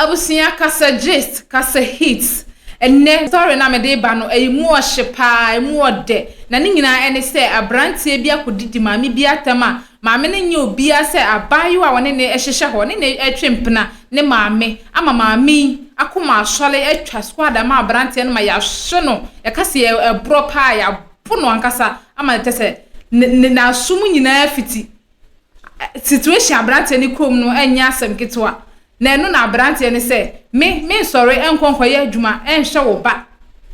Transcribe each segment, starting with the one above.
Abusua kasa gist, kasa hits. Ɛnnɛ story no a mede reba no, ɛmu ɔhye paa, ɛmu ɔdɛ. Na ne nyinaa ɛne sɛ abranteɛ bi akɔdidi maame bi atɛm a maame no nyɛ obiara sɛ abaayewa a ɔne no hyehyɛ hɔ, ne no retwe mpena ne maame ama maame yi akoma asɔre atwa squad ama abranteɛ no ma yɛahye no. Yɛka sɛ ɛborɔ paa, yɛabo no ankasa ama kyɛ sɛ n'aso mu nyinaa fiti. Situation a aberanteɛ no kɔɔ mu no nyɛ asɛm ketewa. Na ɛno na aberanteɛ no sɛ, Me, mensɔre nkɔ nkɔyɛ adwuma nhwɛ wo ba,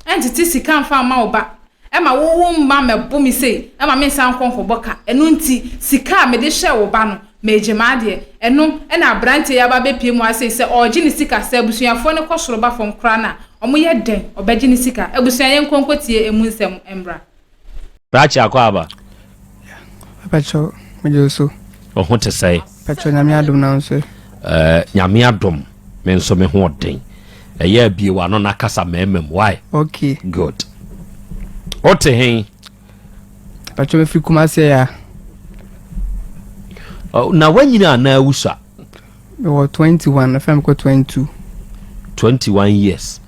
ntete sika mfa mma wo ba, ɛma wo wo mma mmɛbo me sei, ɛma mensan nkɔ nkɔbɔ ka. Ɛno nti, sika a mede hwɛɛ wo ba no, meregye m'adeɛ. Ɛno na aberanteɛ yi aba abɛpue mu ha sei sɛ ɔregye ne sika. Sɛ abusuafoɔ no kɔ soro ba fam koraa no a, wɔyɛ dɛn? Ɔbɛgye ne sika. Abusua, yɛnkɔ nkɔtie ɛmu nsɛm mmra. Krakye akɔ aba. Pacho, megye wo so. Wo ho te sɛe? Pacho, nyame adom na nso. Eh, nyame adom, me nso me ho ɔden. Ɛyɛ abie w'ano na kasa mmarima mu, why? Okay. Good. Wote he? Pacho, mefiri Kumasi ya. Oh, na wanyini anaa wusua? Mewɔ 21, afei mekɔ 22. 21 years.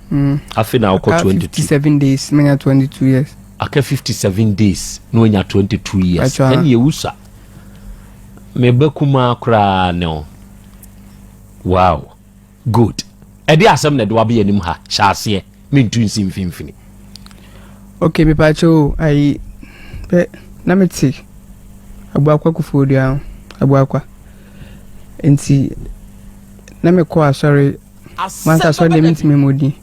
Afei na wokɔ 22. 57 days, menya 22 years. Aka 57 days na wanya 22 years. Ɛne yɛwu sa. Meba kumaa koraa ne wo. Wow. Good. Ɛde asɛm na ɛde wabɛyɛ anim ha. Hyɛ aseɛ. Mentu nsi mfimfini. Okay, mepakyɛ o, ayi, pɛ, na mete Abuakwa Koforidua ho, Abuakwa. Nti, na mekɔ asɔre, mansa asɔre deɛ mentumi mmɔ din.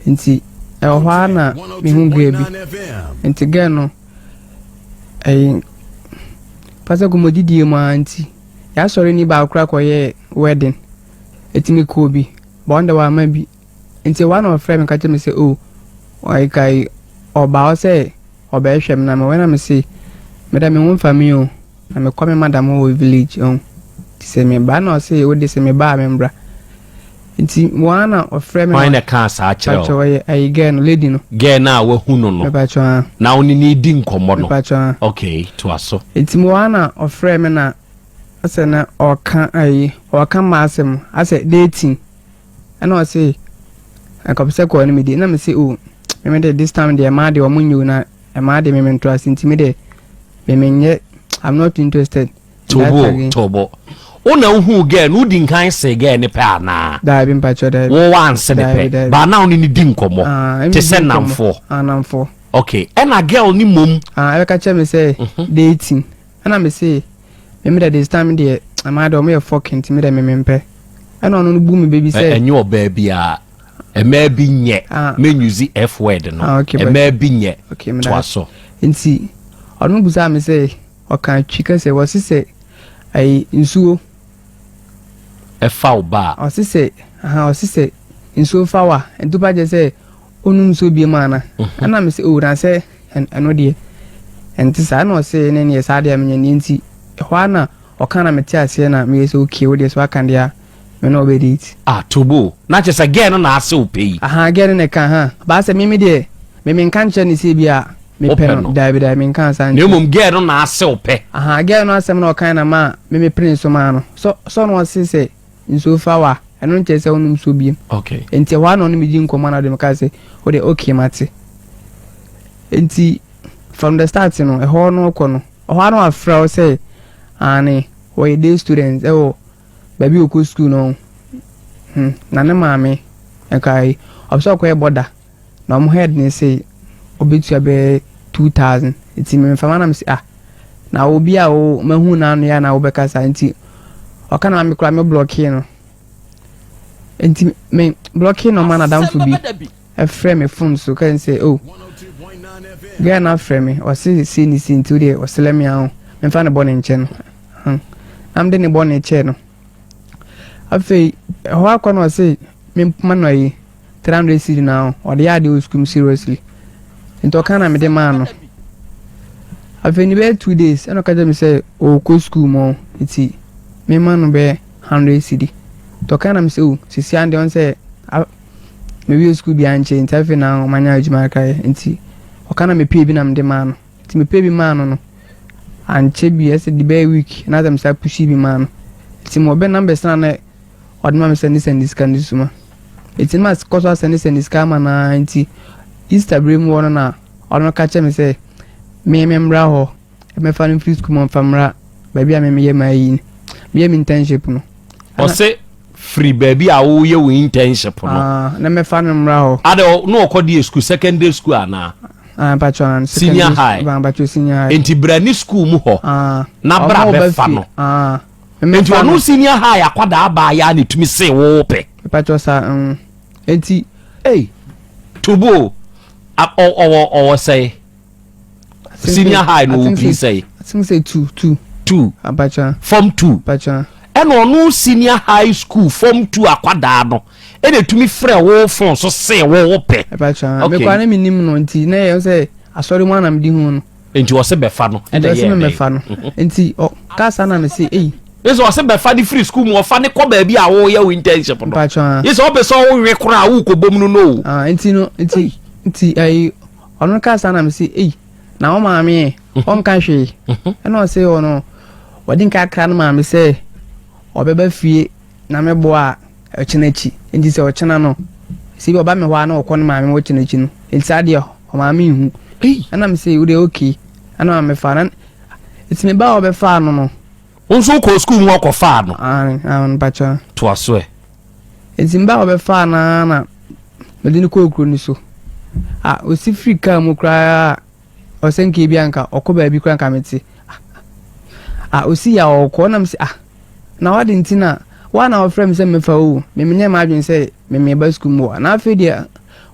Nti, ɛwɔ hɔ ara na mehu girl bi. Nti girl no, ɛyi, pasɛ kɔmɔdidie mu ara nti, yɛasɔre ni baako koraa kɔyɛɛ wedding. Nti mekɔɔ bi, but ɔno deɛ wamma bi. Ntsi hɔ a na ɔfrɛɛ me ka kyerɛɛ me sɛ, Oh, ɔekae, ɔbaa hɔ sɛ ɔbɛhwehwɛ me na mewɔ hɔ na mese, Me dɛ me ho mmfa me o, na mekɔ me madam hɔ wɔ village, ɔho, ntsi sɛ meba na ɔse wo de sɛ meba a membra. Ntsi mewɔ hɔ a na ɔfrɛ me Hwan na ɛkaa saa kyerɛɛ wo? Mepakyɛw, ɔyɛ ayi girl no, lady no. Girl no a woahu no no? Mepakyɛw, aah. Na wo ne no redi nkɔmmɔ no? Mepakyɛw, aah. Okay, toa so. Ntsi mewɔ hɔ a na ɔfrɛɛ me na ɔsɛ na ɔɔka ayi, ɔɔka m'asɛm, asɛ dating. Ɛna ɔse anka ɔpɛ sɛ kɔɔ no medi ɛna mese oh me me de this time deɛ mmaa deɛ ɔmo nyɛ o na mmaa deɛ me me nto ase nti me deɛ me me nyɛ I'm not interested in that Tobo again. tobo. Wo na wohuu girl no wodi nkan see girl no pɛ anaa? Daabi mpakyɛ daabi. Wo wanse ne Daabi pɛ daabi. but na wo ne no di nkɔmmɔ Ah, ɛmi te di sɛ nkɔmmɔ. nnamfoɔ. Ah, nnamfoɔ. Okay, ɛna girl no mmom. Ah, ɛbɛka kyerɛ me sɛ dating Ɛna me se me me dɛ this time deɛ mmaa deɛ ɔmo yɛ fɔk nti me dɛ me me mpɛ ɛna ɔno no bu me bɛ bi sɛ. Ɛnyɛ ɔbaa biara mmaa bi nyɛ Ah. me use F word no Ah, okay, but- mmaa bi nyɛ Okay, meda toa ase. so. Nti ɔno busaa me sɛ ɔka twi kɛsɛ wɔse sɛ ɛyi nsuo. Ɛfa wo ba a. Ɔse sɛ aha ɔse sɛ nsuo fa wo a nti wopɛ akyerɛ sɛ ɔnum nsuo biom ana ɛna mese oh na sɛ ɛno deɛ ɛnte saa ɛna ɔse ne neɛ saa deɛ menyɛ neɛ nti ɛhɔ ara na ɔka na mete aseɛ na meyɛ sɛ okay wo deɛ sɛ waka deɛ a me ne ɔbɛ date. Ah Tobo na kyerɛ sɛ girl no na ase wo pɛ yi. Ahaa girl no na ɛka ahaa baa sɛ me me deɛ me menka nkyerɛ no sɛ ebi a mepɛ no daabi daabi menka saa Na nkyerɛ mmom girl no na ase wo pɛ. Ahaa girl no asɛm na ɔkae na maa me me pene so maa no sɛ sɛ ɔno ɔse sɛ nsuo fa wo a, ɛno nkyerɛ sɛ wonom nsuo biom. Okay. Nti ɛhɔ ara na ɔne me di nkɔmmɔ na ɔde me kaa sɛ, wo deɛ okay mate. Nti from the start no, ɛhɔ no kɔ no, ɛhɔ ara na wafrɛ wo sɛ aane, wɔyɛ day student ɛwɔ baabi a ɔkɔ school no. Hmm, na ne maame, nka yi, ɔpɛ sɛ ɔkɔyɛ bɔda. Na ɔmo head no se ɔbɛtua bɛyɛ 2000. Nti me mfa ma na me se ah, na obi a wo mahu n'ano yɛ a na wobɛka saa nti ɔka na me koraa me blɔkee no. Nti me blɔkee no ɔma n'adamfo bi ɛfrɛ me phone so ka sɛ oh girl no afrɛ me ɔse sei ne sei nti wodeɛ ɔselɛ me aho memfa ne bɔ ne nkyɛ no. Hmm. Na mede ne bɔ ne kyɛ no. Afei ɛhɔ akɔ na ɔse mempoma no ayi 300 cedi na ɔde yɛ adeɛ wɔ sukuu mu seriously nti ɔka na mede maa no afei ne bɛyɛ 2 days ɛna ɔka kyerɛ me sɛ ɔkɔ sukuu mu nti mema no bɛyɛ 100 cedi nti ɔka na me sɛ o sisi adeɛ ɔn sɛ mewie sukuu bi ankyɛ nti afei na manya adwuma kakra yɛ nti ɔka na mepɛ bi na mede maa no nti mepɛ bi maa no no ankyɛ bi ɛsɛ de bɛyɛ week na sɛ mesa pushi bi maa no nti mo ɔbɛ numbers na na. ɔde ma me sɛnde sɛnde sika no suma. Nti na makɔ so asɛnde sɛnde sika ama no ara nti Easter bere mu hɔ no na ɔno ka kyerɛ me sɛ me memmra hɔ mɛfa no mfiri sukuu mu mfa mmra baabi a me meyɛ m'ayi no meyɛ me internship no. Ɔse firi baabi a woyɛ wo internship no. Ah, na mɛfa no mmra hɔ. Ade na ɔkɔ deɛ sukuu secondary school anaa? Ah, mpatsɔ ah, senior high. Mpatsɔ senior high. Nti bra ne sukuu mu hɔ. Ah, na bra bɛfa no. Ah, Nti ɔno senior high akwadaa baa ya na etumi se wo pɛ. Mpatsɔ sa mm. Nti. Ei, tubo ɔwɔ ɔwɔ sɛe. Senior high no wɔ pii sɛe. I think say two two. Two. Abacha. Form two. Abacha. Ɛna ɔno senior high school form two akwadaa no ɛna etumi frɛ wo phone so se wo pɛ. Abacha. Okay. Mekɔ ne mi nim no nti na yɛ sɛ asɔre mu anam di ho no. Nti ɔse bɛfa no ɛna ɛyɛ dɛn? Bɛfa no. Nti ɔ kasa na me se ei. Nso ɔse bɛfa no firi sukuu mu ɔfa no kɔ baabi a woyɛ wo internship no. Mpatsɔ ah. Yɛ sɛ ɔpɛ sɛ ɔwe koraa a wokɔ bom no no o. Ah nti no nti nti ɛyi ɔno kasa na me se ei na wo maame ɛ ɔnka hwee. Ɛna ɔse ɔno ɔde nka akra no maame sɛ ɔbɛba fie na meboa a ɔkyena akyi nti sɛ ɔkyena no sɛ bi ɔba me hɔ a na ɔkɔ ne maame hɔ kyena akyi no nti saa deɛ ɔmaame nhu ɛna me sɛ wodeɛ okay ɛna maame fa na nti me ba a ɔbɛfaa no no. Wo nso wokɔɔ sukuu mu ɔkɔfaa no? Aane aane mpakyɛ. Toa so ɛ. Nti me ba a ɔbɛfaa no ara na mede no kɔɔ kuro no so a ɔsi firi kaa mu koraa Ɔsɛ nka ebi a nka ɔkɔ baabi koraa nka mete ah osi ya ɔkɔ na mese ah na wade nti na wa na ɔfrɛ me sɛ mefa o me menyɛ m'adwene sɛ me meba sukuu mu wɔ na afei deɛ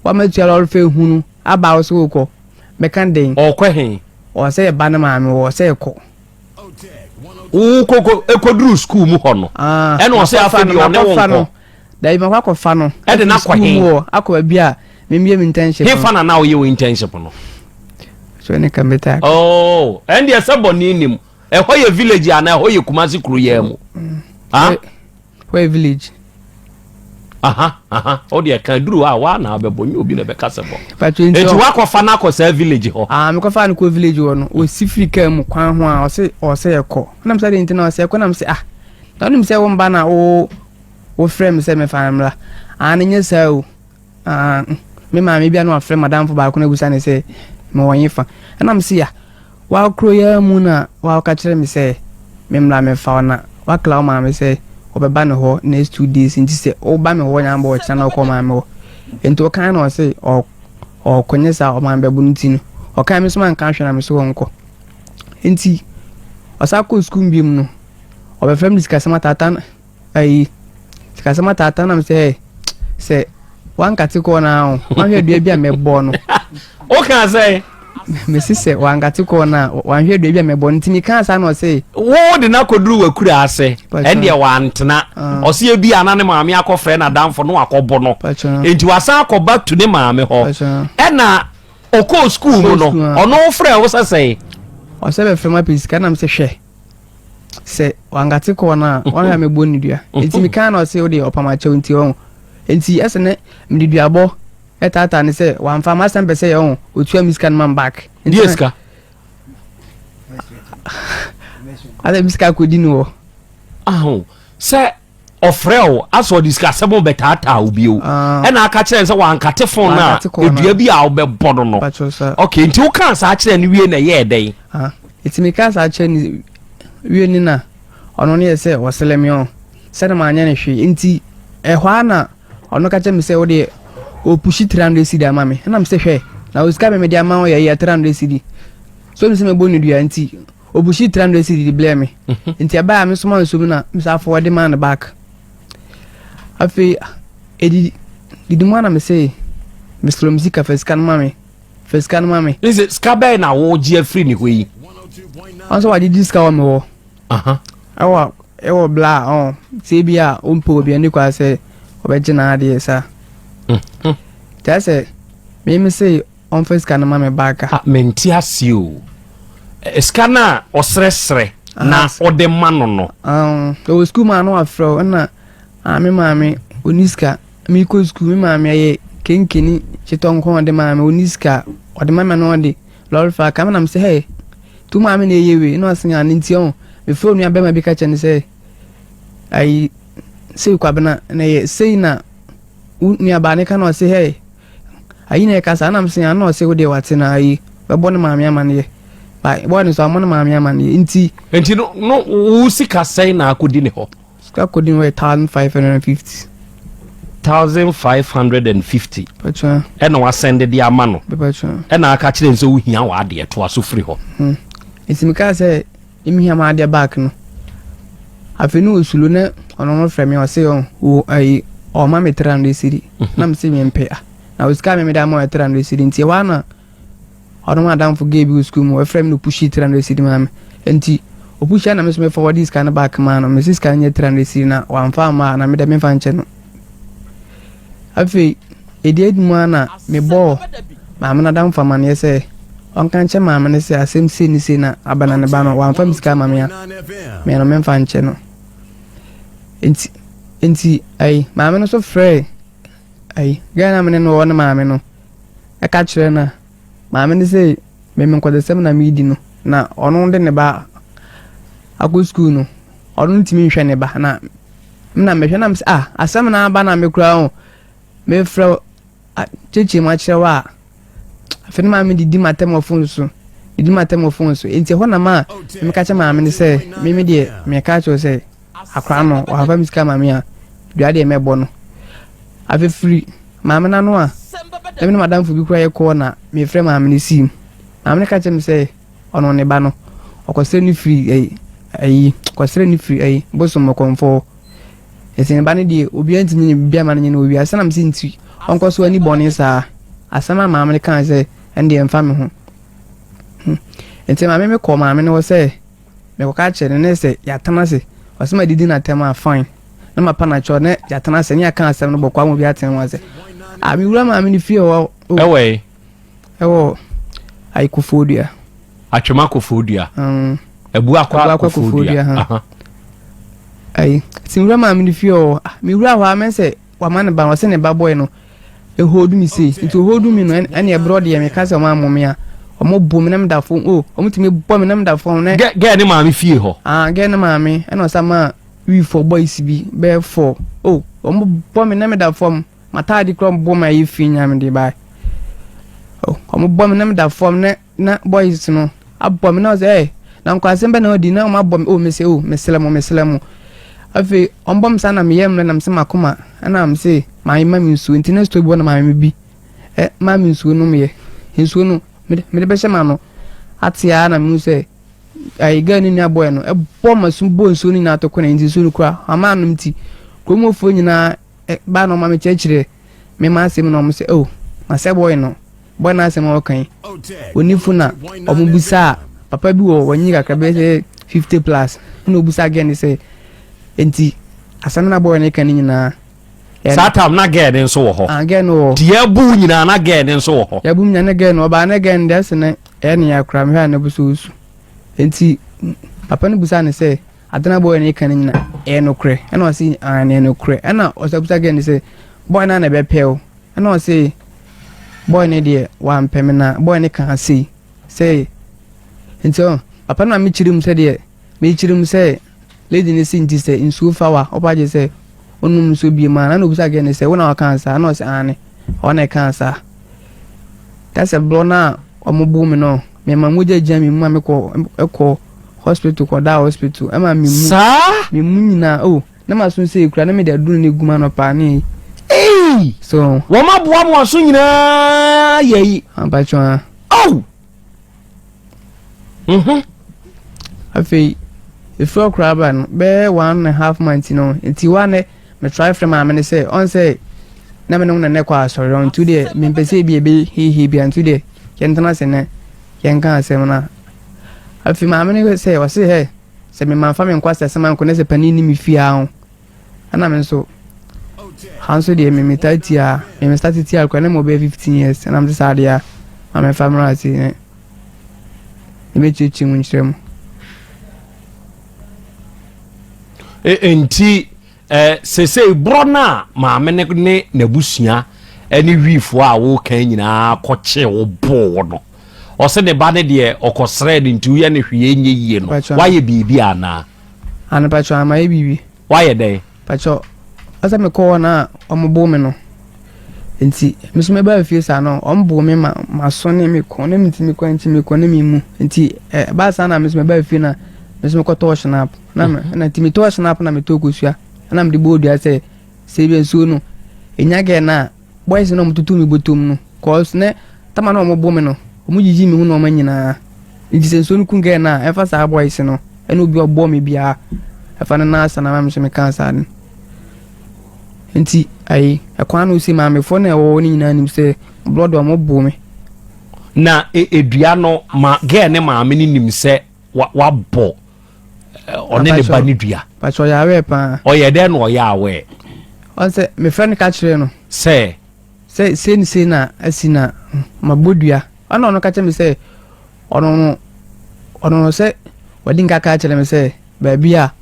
wa matua lɔre fɛ hunu aba wo sɛ wokɔ mɛka den ɔkɔ he ɔsɛ yɛba ne maame wɔ ɔsɛ yɛkɔ wokɔ ɛkɔduru sukuu mu hɔ no ah, ɛna ɔsɛ afei deɛ ɔne wo nkɔ Dabi makɔ akɔfa no. Ɛde no akɔ he? Wɔ akɔ baabi a memmie me internship. He fa na na woyɛ wo internship no? So ne kambeta. Oh, ɛndeɛ sɛ bɔne nim. Ɛhɔ yɛ village anaa ɛhɔ yɛ Kumasi kuro yɛ mu? Mm. Ah? Hɔ yɛ village. Aha, aha. O deɛ kan duru hɔ a waa na abɛbɔ nye obi na ɛbɛka sɛ bɔ. Eti wakɔfa no akɔ saa village hɔ. Ah, mekɔfa no kɔ village hɔ no. Osi firi kaa mu kwan ho a ɔse ɔsɛ yɛkɔ. Nam sɛ de nti na ɔsɛ yɛkɔ nam sɛ ah. Na wonim sɛ wo mba na wo Wofrɛɛ me sɛ memfa no mmra. Aane, nyɛ saa o. Aane, me maame bi a na wafrɛ m'adamfo baako na abusa no sɛ mewɔ hefa. Ɛna mese ya, wa kuro yi ara mu na waka kyerɛ me sɛ memmra mmɛfa wo na wakla wo maame sɛ ɔbɛba ne hɔ next 2 days nti sɛ woba me hɔ nyambɔ ɔkyena na wokɔ maame hɔ. Nti ɔkan na ɔse ɔkɔ nyɛ saa ɔmaame bɛbo no nti no ɔkan me nso manka hwee na me so ɔnkɔ. Nti ɔsan kɔɔ sukuu biom no ɔbɛfrɛ me de sikasɛm ataata ayi sikasɛm ataata nam sɛ sɛ wankate kɔɔ no a wanhwɛ dua bi a mɛbɔ no. Woka sɛ? Mesi sɛ wankate kɔɔ no a wanhwɛ dua bi a mɛbɔ no nti mekaa saa na ɔse. Wo de no akɔduru w'akura ase ɛndeɛ wantena ah. ɔse ebi a na ne maame akɔfrɛ n'adamfo no akɔbɔ no nti wasan akɔba tu ne maame hɔ ɛna ɔkɔɔ sukuu mu no ɔno frɛ wo sɛ sɛn? Ɔsɛ bɛfrɛ m apɛ sika nam sɛ hwɛ sɛ wankate kɔɔ no a wɔn a mɛbɔ ne dua nti mekaa na ɔse wodeɛ ɔpam akyɛw nti ɔho nti ɛsɛ ne mede duabɔ ɛtaataa ne sɛ wamfa m'asɛm pɛ sɛ yɛ ɔho ɔtua me sika no ma me back deɛ sika asɛ me sika akɔdi no hɔ aho sɛ ɔfrɛ wo asɛ ɔde sikasɛm bɛtaataa wo bio ah. ɛna aka kyerɛ sɛ wankate fon no a ɛdua bi a wobɛbɔ no no ok nti wokaa saa kyerɛ no wie na ɛyɛɛ dɛn ah, nti mekaa saa kyerɛ no wie ne na ɔno no yɛ sɛ ɔsele me ɔ sɛne maanyɛ no hwee nti ɛhɔ a na ɔno ka kyerɛ me sɛ wodeɛ ɔpuhyi 300 cedi ama me ɛna me sɛ hwɛ na osika me mede ama wo yɛ yɛ 300 cedi so me sɛ mɛbɔ no dua nti Obushi 300 cedi de blɛɛ me. Nti ɛbaeɛ a me nso manso mu na me san forward maa no back. Afei ɛdi didi mu a na me se mesrɛ me sika fa sika no ma me fa sika no ma me. Ne sɛ sika bɛyɛ na wogye afiri ne hɔ yi? Ɔno sɛ wagyegye sika wɔ me hɔ. Ɛwɔ ɛwɔ bla a ɔn sɛ ebi a ɔmpɛ obi ani kwa sɛ ɔbɛgye n'adeɛ saa. Kyerɛ sɛ me me se Ɔmfa sika no ma me back a. Ah mente aseɛ o. Sika no a ɔsrɛsrɛ na ɔde ma no no. Ah, ɛwɔ sukuu mu a na wafrɛ wo ɛna ah me maame ɔni sika mekɔ sukuu me maame ɛyɛ kenkeni hyetɔ nko ɔde maa me ɔni sika ɔde ma me na ɔde lɔre fa ka me na me sɛ hey tu maame na ɛyɛ wei na ɔse ah ne nti ɔho mefrɛ onua bɛrima bi ka kyerɛ no sɛ ayi. Sei Kwabena na ɛyɛ sei na wo nuabaa ne ka na ɔse hɛɛ ayi na ɛka saa na mese ana ɔse wo deɛ wate na ayi bɛbɔ ne maame amaneɛ ba bɔɔ ne so ammɔ ne maame amaneɛ nti. Nti no no wo sika sɛn na akɔdi ne hɔ? Sika kɔdi ne hɔ yɛ 1550. 1550 ɛna wasɛnde de ama no ɛna aka kyerɛ sɛ wohia w'adeɛ toa so firi hɔ. Hmm. Nti mekaa sɛ mehia m'adeɛ back no afei ne ɔsulo na ɔno no frɛ me ɔse ɔ ayi ɔma me 300 cedi mhm. na mese mempɛ a na ɔsika me mede ama ɔyɛ 300 cedi nti ɛhɔ a na ɔno adamfo gay bi wɔ sukuu mu ɔfrɛ me na ɔpushi 300 cedi maa me nti ɔpushi a na me so mefa wɔde sika no back maa no mese sika no nyɛ 300 cedi na wamfa amma a na mede memfa nkyɛ no Afei, ɛdi adi mu ara na mebɔɔ maame no adamfo amanneɛ sɛ ɔnka nkyɛ maame no sɛ asɛm sei ne sei na aba na ne ba no wamfa me sika ama me a, me no memfa nkyɛ no. Nti, nti ayi, maame no nso frɛɛ ayi, gɛɛ na me ne no wɔ ne maame no, ɛka kyerɛ no a, maame no sɛ me me nkɔdesɛm na meredi no, na ɔno de ne ba akɔ sukuu no, ɔno ntumi nhwɛ ne ba na na mehwɛ na mesɛ ah asɛm na aba na me koraa o mefrɛ wo kyekyere mu akyerɛ wo a afei ne maame didi m'atɛm wɔ fon so didi m'atɛm wɔ fon so nti ɛhɔ na ma meka kyerɛ maame no sɛ me me deɛ meka kyerɛ sɛ akora no wafa me sika maame a dua deɛ mɛbɔ no afei firi maame no ano a na me ne madamfo bi koraa yɛkɔɔ na mefrɛ maame no sii maame no ka kyerɛ me sɛ Ɔno ne ba no, ɔkɔsrɛ no firi ɛyi, ayi, kɔsrɛ no firi ɛyi, bosom ɔkɔmfɔɔ. Ɛsɛ ne ba no deɛ, obiara ntumi nyɛ biribi ama no nyɛ no wɔ wiase nam sɛ nti, ɔnkɔ so ani bɔne saa. Asɛm a maame no kaa sɛ, ɛndeɛ ɛmfa me ho. Hmm. Nti maame me kɔɔ maame no hɔ sɛ, mekɔka kyerɛ no ne sɛ yɛatena ase. Ɔsɛ ma didi n'atɛm a fine. Na mapa no akyɛw ne yɛatena ase ne yɛaka asɛm no bɔkɔ ama obi atena mu ase. Ah, mewura maame no fie hɔ. Ɛwɔ yi. Ɛwɔ ayi Kofoɔdua. Atwema Kofoɔdua. Um, Abuakwa Kofoɔdua. Ha. Ayi, si nwura maame no fie hɔ. Ah, me wura hɔ a mɛ sɛ wama ne ba ɔsɛ ne ba bɔe no. Ehodu mi sei. Nti ohodu mi no ɛne ɛbrɔ deɛ meka sɛ ɔmo amɔ me a. Ɔmo bo me na meda fam. O, ɔmo tumi bɔ me na meda fam ne. Gɛ ne maame fie hɔ. Ah, gɛ ne maame ɛna ɔsa ma wi fɔ boys bi bɛyɛ fɔ. O, ɔmo bɔ me na meda fam. M'ataade koraa ɔmo bɔ me ayɛ fi nyinaa mede bae. Oh, ɔmo bɔ me na meda fam na na boys no abɔ me na ɔsɛ ɛɛ na nkwasɛm bɛ na ɔdi na ɔmo abɔ me oh mese oh mesrɛ mo mesrɛ mo. Afei ɔmo bɔ me saa na meyɛ mmerɛ na mese makoma ɛna mese maame ma me nsuo nti na store bi wɔ na maame bi ɛ maa me nsuo nom yɛ nsuo no mede mede bɛhyɛ m'ano ate ara na mehu sɛ ayi girl ne nua boy no ɛbɔ m'aso bɔ nsuo no nyinaa to kone nti nsuo no kura ama anom nti kurom hɔfoɔ nyinaa Ɛbaa na ɔma me kyerɛkyerɛ me ma asɛm na ɔmo sɛ oh na sɛ boy no boy no asɛm a ɔka yi onifo na ɔmo busaa papa bi wɔ wɔnyi kakra bɛyɛ sɛ 50 plus na obusa girl no sɛ nti asɛm na boy no ka no nyinaa saa tam na girl no nso wɔ hɔ ah girl no wɔ ti yɛbu nyinaa na girl no nso wɔ hɔ yɛbu nyinaa na girl no ɔbaa na girl no deɛ ɛsɛ na ɛyɛ ne ya koraa mehwɛ a na bu so osu nti papa no busaa no sɛ Ade na boy no reka no nyina ɛyɛ nokorɛ? Ɛna ɔse aane ɛyɛ nokorɛ. Ɛna ɔsan bisa girl no sɛ boy no a na ɛbɛpɛ wo? Ɛna ɔse boy no deɛ wampɛ me na boy no kaa sei sɛ nti ɔ papa no ma mekyerɛ mu sɛdeɛ mekyerɛ mu sɛ lady no se nti sɛ nsuo fa wa ɔpa gye sɛ onom nsuo bie mu a na obisa girl no sɛ wo na wakaa saa? Ɛna ɔse aane ɔna ɛkaa saa. That's a borɔ no a ɔmo bo me no mema mogya gyina me mu ma mekɔ ɛkɔ hospital kɔdaa hospital ɛma me mu saa me mu nyinaa oh na ma so sɛ ekura na me de aduru ne gu ma no paa ne ei so wɔn aboa mo aso nyinaa yɛ yi ampatwa ha oh mhm afei efiri ɔkora aba no bɛyɛ one and a half month no nti wa ne me try frɛ maame no sɛ ɔn sɛ na me ne wo na ne kɔ asɔre ɔn nti deɛ mempɛ sɛ ebi ebe hehe bi nti deɛ yɛntena ase ne yɛnka asɛm no a Afei maame no sɛ ɔse hɛ sɛ me manfa me nkɔ asɛsɛm ankɔ na sɛ panin ni me fie ho ɛna me nso ha nso deɛ me metaa tia me me start tia kora na mo bɛyɛ 15 years ɛna me sɛ saa deɛ a ma me fa mmra ase ne ne bɛkyerɛkyerɛ mu nkyerɛ mu. Nti Eh, seesei borɔ no a maame no ne n'abusua ne wiifoɔ a woka nyinaa kɔkyee wo boo wo no, ɔse ne ba no deɛ ɔkɔsrɛɛ no nti woyɛ no hwee ɛnyɛ yie no, woayɛ biribi anaa? Ano pakyɛ, amayɛ biribi. Woayɛ dɛn? Pakyɛ, Ɔsɛ mekɔ hɔ na ɔmo me no. Nti me nso mebaa fie saa no ɔmo boo me ma maso ne me kɔn ne me ti me kɔn nti me kɔn ne me mu. Nti ɛbaa saa na me nso mebaa fie na me nso mekɔtɔɔ snap. Na me na nti metɔɔ snap na metɔɔ kosua. Ɛna mede bɔɔ dua sɛ sɛ ebi nsuo no enya gɛ na boys na ɔmo tutu me bɔtɔm no cause ne tama na ɔmo bo me no ɔmo gyigyi me ho nneɛma nyinaa. Nti sɛ nsuo no kun gɛ na ɛmfa saa boys no ɛna obi ɔbɔ me biara ɛfa no na asa na ma me nso meka saa no. Nti ayi ɛkwan no si maamefoɔ na ɛwɔ hɔ no nyinaa nim sɛ blood ɔmo bo me. Na edua no ma girl ne maame no nim sɛ wabɔ ɔne ne ba ne dua. Pakyɛ ɔyɛ aware paa. Ɔyɛ dɛn na ɔyɛ aware? Ɔn sɛ mefrɛ no ka kyerɛ no. Sɛ? Sɛ sei ne sei na asi na mabɔ dua. Ɔna ɔno ka kyerɛ me sɛ ɔno no ɔno no sɛ wadi nka ka kyerɛ me sɛ baabi a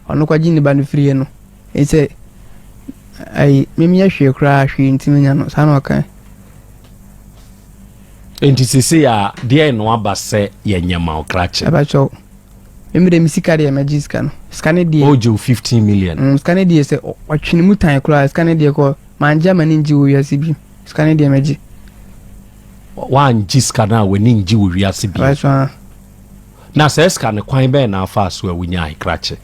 ɔno kɔgye ne ba no firiɛ no sɛ ayi memeyɛ hwee koraa hwee ntimi nya no saa na ɔkae. Nti sese a deɛ no aba sɛ yɛnyɛ ma wo krakye. Ɛbɛkyɛw mimi de mi sika deɛ mɛgye sika no sika ne deɛ. Ɔgye wo 15 million. Sika ne deɛ sɛ ɔtwe ne mu tan koraa sika ne deɛ kɔ mangye ama ne ngye wɔ wiase bi sika ne deɛ mɛgye. Wangye sika no a w'ani ngye wɔ wiase bi. Ɛbɛkyɛw. Na sɛ sika no kwan bɛn na afa so a wonya krakye.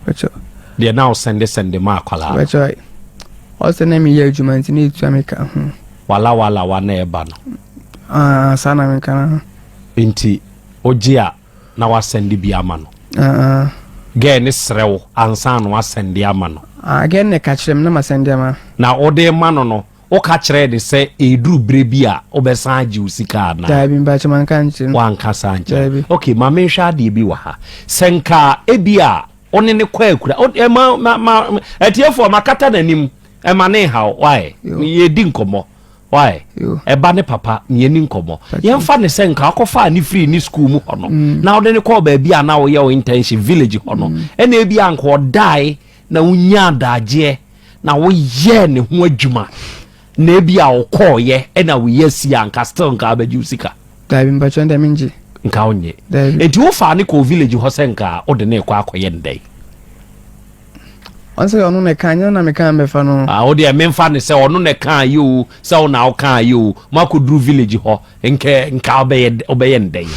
Ɛbɛkyɛw. Deɛ na ɔsɛnde sɛnde ma akwalaa. Ɛbɛkyɛw. Ɔsɛ na meyɛ adwuma nti na etua me ka ho. Wala wala wa na ɛba no. Ah, saa na meka no. Nti ogye a na wasɛnde bi ama no. Ah. Gɛɛ ne serɛ wo ansa na wasɛnde ama no. Ah, gɛɛ ne ka kyerɛ me na masɛnde ama. Na wode ma no no, woka kyerɛɛ ne sɛ ɛduru berɛ bi a wobɛsan agye wo sika anaa? Daabi, mpakyɛ manka nkyerɛ no. Wanka saa nkyerɛ. Daabi. Okay, ma menhwɛ adeɛ bi wɔ ha. Sɛ nka ebi a wo ne ne kɔ akura, ma ma ma atiefoɔ makata n'anim ɛma ne haw why? Yɛdi nkɔmmɔ. Why? Ɛba ne papa yɛni nkɔmmɔ. Yɛmfa ne sɛ nka akɔfaa ne firi ne school mu hɔ no. Na wode ne kɔɔ baabi a na woyɛ wo internship village hɔ no. Ɛna ebi a nka ɔdae na wonya adagyeɛ na woyɛɛ ne ho adwuma. Na ebi a ɔkɔɔyɛ ɛna woyɛ si a nka still nka abɛgye wo sika. Daabi mpakyɛ ndɛ mengye. Nka wonye. Enti wofaa ne kɔɔ village hɔ sɛ nka wode ne kɔ akɔyɛ ndɛn? Ɔn sɛ ɔno na ɛka nyɛ na meka mbɛfa no. Ah, wo deɛ memfa ne sɛ ɔno na ɛka yɛ o sɛ wo na woka yɛ o moakɔduru village hɔ nkɛ nka wobɛyɛ wobɛyɛ ndɛn?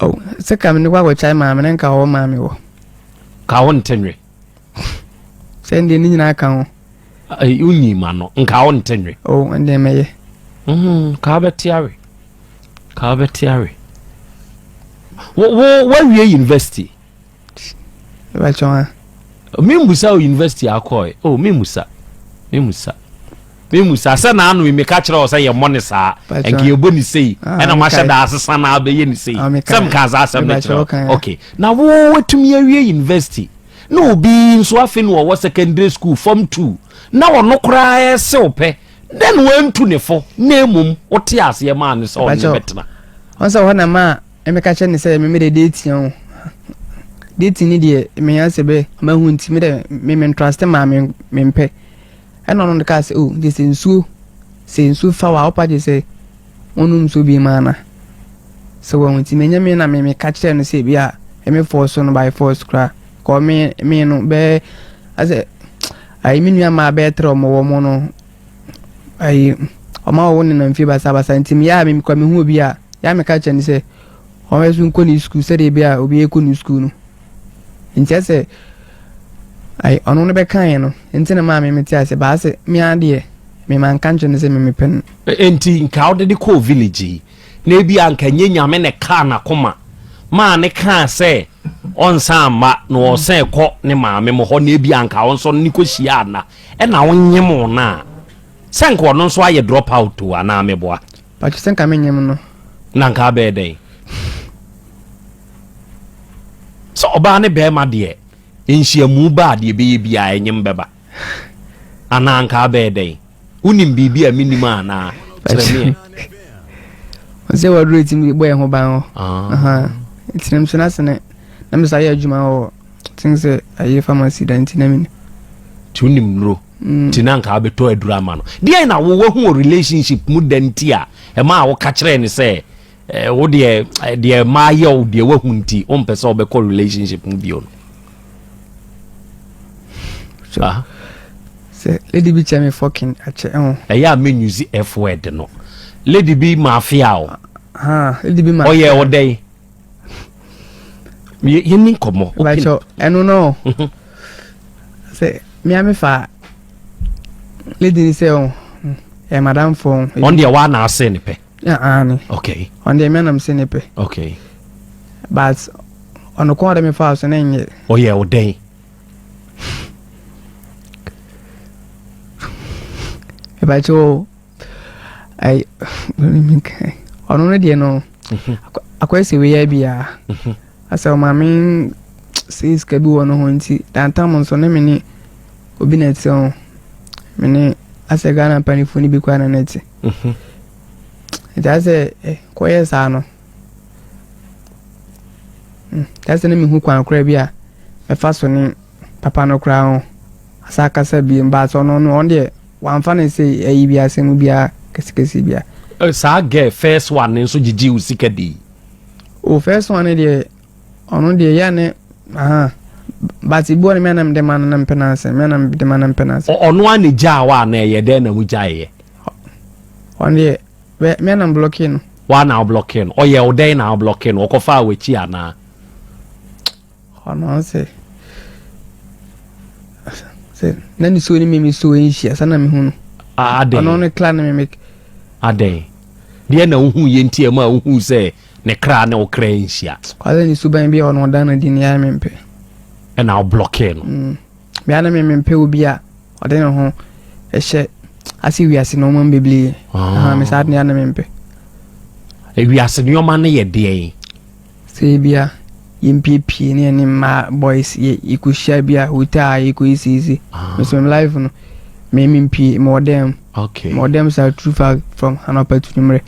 Oh, sɛ ka me ne kɔ akɔkyae maame ne nka ɔwɔ maame wɔ. Ka wo nte nwe. Sɛ ndeɛ ne nyinaa ka ho. Wonyi ma no nka wo nte nwe. Oh, ndeɛ mɛyɛ. Ka wobɛte awe. Ka wobɛte awe. Wo wo wawie university. Ɛbɛkyɛ Memmusa wo university akɔe. Oh, memmusa. Memmusa. Memmusa sɛ naano yi meka kyerɛ wo sɛ yɛmmɔ ne saa. Ɛnka yɛbɔ ne sei. Ɛna mahyɛ da asesa na abɛyɛ ne sei. Sɛ meka saa asɛm no kyerɛ wo. Okay. Na wo watumi awie university. Na obi nso afei na ɔwɔ secondary school form 2. Na ɔno koraa ɛse wo pɛ. Dɛn wantu ne fo na mmom wote aseɛ maa no sɛ ɔne ne bɛtena. Ɔn sɛ hɔ na maa meka kyerɛ ne sɛ me mede dating o. Dating ni deɛ menya sɛ bɛ mahu nti me dɛ me me ntraste maa me mempɛ. Ɛna ɔno de kaa sɛ oh gye sɛ nsuo sɛ nsuo fa wa wopa gye sɛ wɔnom nsuo bi ma ana. Sɛ wɔn nti menyɛ me na me meka kyerɛ no sɛ bi a ɛme force no by force koraa. Kɔ me me no bɛɛ asɛ ayi me nua maa bɛɛ trɛ ɔmo wɔ mo no ayi ɔmo a wɔwɔ nenam fie basabasa nti meyɛ a me kɔ mehu obi a yɛ a meka kyerɛ no sɛ ɔmo nso nkɔ ne sukuu sɛdeɛ ebi a obi ekɔ ne sukuu no nti ɛsɛ ayi ɔno no bɛka yɛn no nti na maa me mete ase baase me ara deɛ me ma nka nkyerɛ no sɛ me mepɛ no. Nti nka wode de kɔɔ village yi na ebi a nka nye nyame na ɛkaa n'akoma maa ne kaa sɛ ɔnsan mma na ɔsan kɔ ne maame mo hɔ na ebi a nka wo nso ne kɔhyia ana ɛna wonyem wo no a sɛ nka ɔno nso ayɛ drop out o anaa meboa. Patro sɛ nka menyem no. Na nka abɛyɛ dɛn? Sɛ ɔbaa ne bɛrima deɛ nhyiamu ba a deɛ ɛbɛyɛ biara ɛnyem bɛba anaa nka abɛyɛ dɛn? Wonim biribi a menim anaa? Kyerɛ me. Ɔsɛ waduro ti bɔ yɛn ho ban hɔ. Nti na nso n'asene na mesa yɛ adwuma wɔ ten sɛ ayɛ pharmacy da nti na menim. Nti wonim nnuro. Nti na nka wobɛtɔ aduro ama no. Deɛn na wo wahu wɔ relationship mu da nti a ɛma a woka kyerɛɛ ne sɛ wo deɛ deɛ maa yɛ wo deɛ wahu nti wompɛ sɛ wobɛkɔ relationship mu bio no? Ah. Sɛ lady bi kyɛ me fucking akyɛ ɛho. Ɛyɛ a me use F word no. Lady bi mafia o. Ah, lady bi mafia. Ɔyɛ ɔdɛn? Yɛni nkɔmmɔ. Bàtchɔ ɛno no. Mhm. Sɛ mmea me fa lady ni sɛ o ɛ madam fo. Ɔn deɛ waa na ase ne pɛ. Aane. Okay. Ɔn deɛ mmea nam se ne pɛ. Okay. But ɔno kɔn ɔde me fa so ne nyɛ. Ɔyɛ ɔdɛn? Ɛbɛkyɛ ayi ɔno no deɛ no mhm. akɔyɛ sɛ wei biara mhm. asɛ ɔmaame sɛ sika bi wɔ no ho nti dantam nso ne me ne obi na ɛte ho me ne asɛ Ghana mpanimfoɔ no bi koraa na na ɛte mhm. nti asɛ eh, kɔyɛ saa no Nti asɛ na mehu kwan koraa bi a mɛfa so ne papa no koraa ho asa akasa bio but ɔno no ɔno deɛ wamfa no sɛ ayi bi asɛm biara kɛsekɛse biara. Eh, saa girl first one no nso gyegye wo sika dii? O first one no deɛ ɔno deɛ yɛ ne aha but ebi wɔ no me anam de ma no na mpɛ n'asɛm me anam de ma no mpɛ n'asɛm. Ɔno a ne gyaa wa na ɛyɛ dɛn na mo gyaeɛ? Ɔno deɛ Bɛ me na mblɔkee no. Woa na woblɔkee no? Ɔyɛɛ wo dɛn na woblɔkee no? Ɔkɔfaa w'akyi anaa? Ɔno sɛ sɛ na ne suo ne me me suo nhyia sɛ na mehu no. Adɛn? Ɔno ne kra ne me me. Adɛn? Deɛ na wohu yɛ nti ɛma wohu sɛ ne kra ne wo kra nhyia. Kwasɛ ne suban bi a ɔno ɔda no adi no yɛ mempɛ. Ɛna woblɔkee no. Mm. Mea na me mempɛ obi a ɔde ne ho hyɛ ase wiase nneɛma mu bebree. Ah. Me saa deɛ na mempɛ. Wiase nneɛma no yɛ deɛn? Sɛ ebi a yɛmpiepie ne yɛne mmaa boys yɛ yɛkɔhyia bi a hotel a yɛkɔyɛ seesei. Ah. Me so life no me mempie mewɔ dɛm. Okay. Mewɔ dɛm saa true fact from anɔpa to anwummerɛ.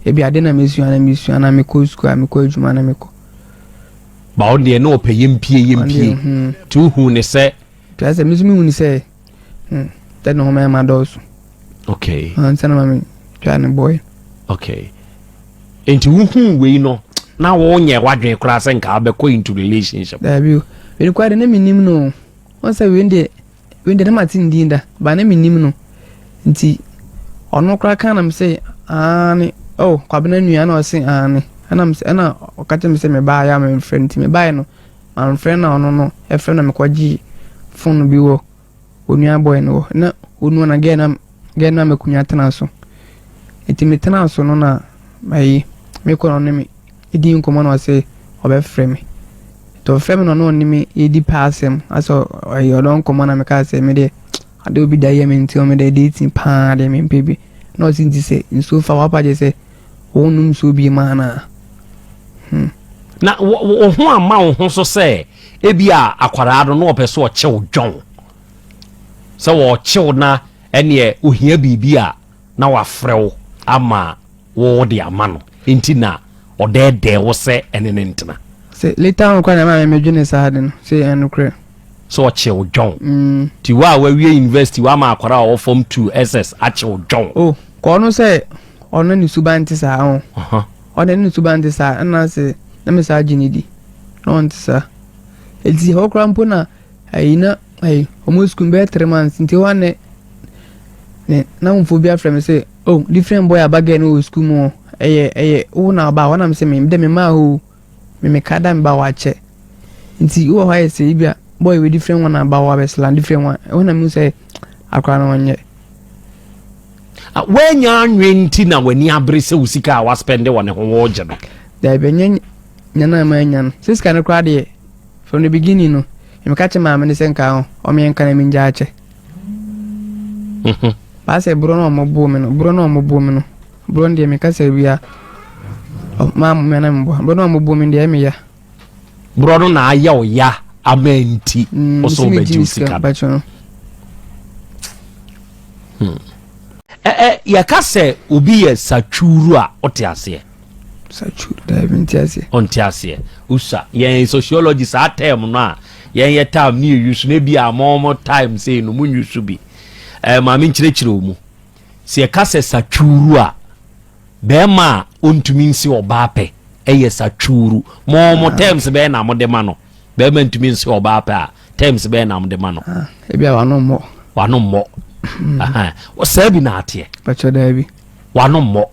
Ebi ade na mesua na mesua na mekɔ sukuu a mekɔ adwuma na mekɔ. Ba wo deɛ na ɔpɛ yɛmpie yɛmpie hmm. nti wohu ne sɛ. Nti sɛ me nso mehu ne sɛ hmm, sɛ ne ho mɛma dɔɔso. Okay. Ansa na ma me twa ne bɔe. Okay. Nti wohu wei no na wonyɛ w'adwene koraa sɛ nka wobɛkɔ into relationship. Daabi o. Wei koraa de na menim no. Wɔn sɛ wei deɛ Wei deɛ na mate ne din da, but na mennim no. Nti ɔno koraa kaa na mese aane, oh Kwabena nua na ɔse aane. Ɛna mese ɛna ɔka kyerɛ me sɛ mebaeɛ a memfrɛ no. Nti mebaeɛ no mamfrɛ na ɔno no ɛfrɛ na mekɔgyee phone bi wɔ onua boy no hɔ. Na onua na girl na girl no ama tena so. Nti metenaa so no na ayi mekɔ na ɔne me dii nkɔmmɔ na ɔse ɔbɛfrɛ me. Nti ɔfrɛ me na ɔne ɔne me yɛdi pɛ asɛm asɛ ɔyɛ ɔdɔ nkɔmmɔ na mekaa sɛ me deɛ ade obi da yɛ me nti ɔme deɛ dating paa deɛ mempɛ bi. Na ɔse nti sɛ nsuo fa wapa gye sɛ wonnom nsuo bi ma anaa. Hmm. Na wo ho amma wo ho so sɛ ebi a akwaraa no na ɔpɛ sɛ ɔkyew dwɔn sɛ wɔkyew na ɛneɛ ohia biribi a na wafrɛ wo ama wo de ama no nti na ɔdɛɛdɛɛ wo sɛ ɛne ne ntena. Sɛ later on koraa na ɛma me medwene saa de no sɛ ɛnokorɛ. Sɛ ɔkye wo dwɔn. Mm. Ti wo a wawie university wama akwaraa a ɔwɔ form 2 SS akye wo dwɔn. Oh, kɔ ɔno sɛ ɔno ne suban nte saa ho. Ɔno ne suban nte saa ɛna sɛ na me saa gye ne di. Na ɔnte saa. Eti hɔ koraa mpo na ayi na ayi ɔmo sukuu bɛyɛ 3 months nti hɔ ne ne namfoɔ bi afrɛ me sɛ oh different boy aba girl no wɔ sukuu mu hɔ ɛyɛ ɛyɛ wo na ɔba hɔ nam sɛ me dɛ me maa hɔ o me me ka da me ba hɔ akyɛ nti wowɔ hɔ ayɛ sɛ ebi a boy wɔ different one aba hɔ abɛsla different one ɛhɔ na mehu sɛ akora no ɔnyɛ. Woanya anwe nti na w'ani abere sɛ wo sika a waspɛnde wɔ ne ho wɔregye no? Daabi ɛnyɛ nya no a manya no sɛ sika no koraa deɛ from the beginning no meka kyerɛ maame no sɛ nka ɔmeɛ nka na mengya akyɛ mhm. Baasɛ borɔ no a ɔmo me no borɔ no a ɔmo me no borɔ no deɛ meka sɛ wia maa mo na meboa borɔ no a ɔmo me deɛ ɛyɛ me ya. Borɔ no na ayɛ wo ya ama nti ɔsɛ wobɛgye wo sika no. Hmm. Ɛ yɛka sɛ obi yɛ satwuru a ɔte aseɛ. Satwuru daabi nte aseɛ. Ɔnte aseɛ. Usa yɛn sociology saa term no a yɛn yɛ time ne yɛ use no ebi a mo mo time sei no mo use bi. Ɛɛ maame nkyerɛkyerɛ wo mu. Sɛ yɛka sɛ satwuru a bɛrima a ɔntumi nsi ɔbaa pɛ ɛyɛ satwuru. Mo mo ah. terms bɛyɛ na mo de ma no. Bɛrima ntumi nsi ɔbaa pɛ a. Terms bɛyɛ na mode ma no? Ah, ebi a wano mmɔ. Wano mmɔ. Saa bi na ateɛ. Pakyɛ daabi. Wano mmɔ.